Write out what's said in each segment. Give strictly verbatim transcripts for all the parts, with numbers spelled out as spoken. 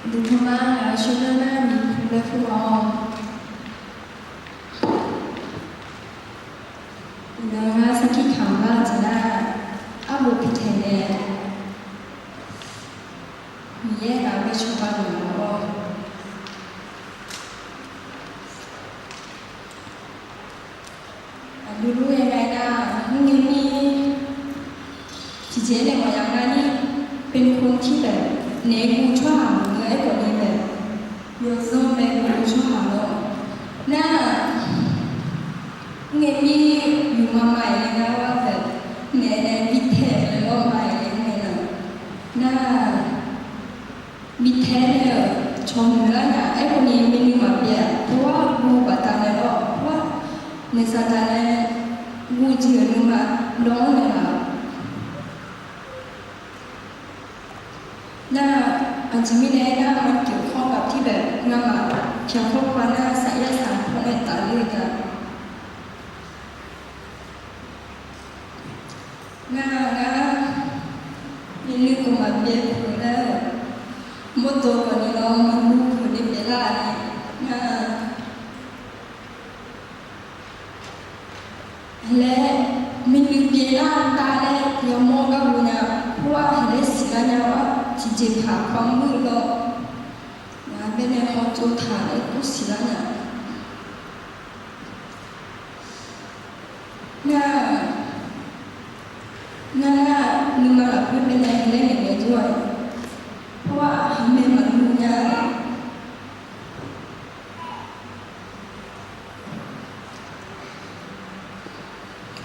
Dawqtawvma ngaq-euq shawrdanr nar Miqpur laer kur-awr, iqnan ngar sarkir kamq lar-eu jeq nar, arbof pitaeq nae Miqyaer ngaq-anr bae cawba naeq-awr, aqdui lof-aer ghae nar, mrngae mir tiqjeq nae maqya ngar ni, เป็นคนที่แบบ naeq-aer guv tsawrhaq maqngeur-aer khawf ni mae, yawzanr mae guv tsawrhaq lawr. Nar, mrngae mir yuqma ma-iq nae ngar-awr bae, naeq nae bi taeq-eu lawr ma-iq nae mrngae nar, nar, bi taeq nae-euq cawq noeq lar nya. Aerkhawf ni myavnuiv maqbyav-a, tawr-ar guv baqdanae lawr, tawr-ar naeq saqdaq nae guv jeq-euq nuima lawr-anr naeqlaf-awq. Nar, aqjeq mirnae aernar, maqpyeuf khawr gaq tir bae ngamaf pyaq khawr pav nar, saqyar saq paw nae tafler-eu nya. Ngar, ngar, myavnuiv khawf maqbyav peuq-eu laer-eu, mawrdo khawf ni lawr maqmuiq peuq ni pyeuflar-a ni, ngar laer, myavnuiv pyeuflar-eu tav laer yamawr gar ghov nya, khoer-aq haeq laer siqlar nya-awr, tiqjeqpaq pawmuir lawr, ngaq baenae hawtsov taq laer kur siqlar nya. Nar, nar, nar, nuima lafkhoer baenae haeq laer ngaeqngae jawr-a, khoer-aq haeq mae maqmuiq nya-a.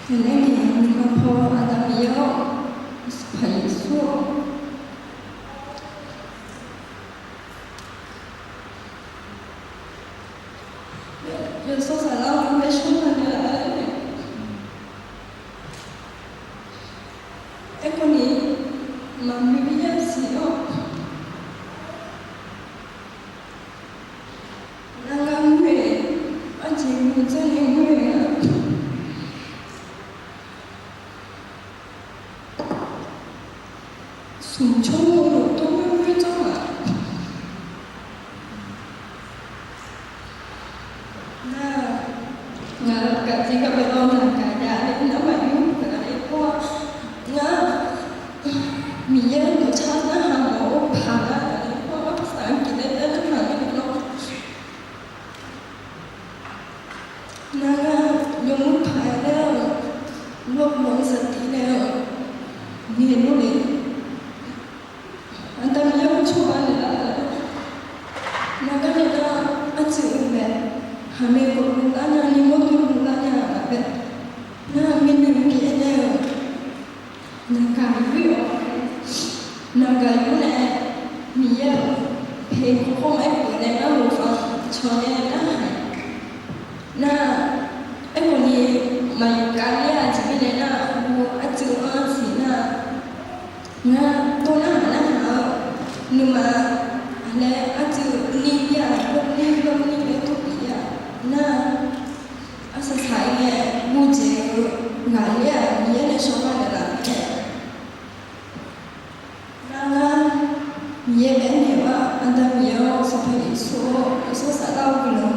Haeq laer ngaeq nuima paw, Aqda Miqyaer-awr, Sanqpaq Yeqsur-awr, yawsanr saflar-awr maershanr ma naeqlaf-a. Aerkhawf ni maqmuiq-ir yasiq-awr, nar ngar mr-eu arjeq mr dzanr ni mr-eu nga. Smq tsawrmawr-eu dawrmawr mr dzawr-aq, nar, ngaq-euq gaqjeq gaq bae lawr naq gaq jav-a nar, maqyur peuq-a nar, ngar Miqyaer dawqcar narhaq mawf-eu paq nar, nar, saqgeuf laer aer narhaq nar, nar ngar yawmuiq paq-aer laer-eu, lawrmawf-eu saqdeq nae-eu ngaeqluf le. Aqda Miqyaer-anr cawba naeqlaf-a laer, nar gar nae nar arcuiv-eu mae, haqmae gawqluf lar nya ni mawrdo luf lar nya-a bae, nar myavnuiv pyaev nae-eu naqgaq yur-awq, naqgaq yur nae Miqyaer-euq paeqkawv khawr-anr aerkhof nae ngar lof-anr cawq nae narhaq nar, aerkhawf ni maqyuf kavler-a jeq mirnae nar, arcuiv-anr siq nar, ngar tov narhaq narhaq-eu nuima laer arcuiv ni bir-aq, lawrni lawrni laer tov pyeuf-ir-aq nar, arsaq saq-ir ngae, murjeq-eu ghaqler-aq Miqyaer nae shawrgar naeqlaf mae. Nar ngar Miqyaer bae aernaeq-eu-aq, Aqda Miqyaer-awr, Sanqpaq Yeqsur-awr, yawsanr saflar-eu guiqlanq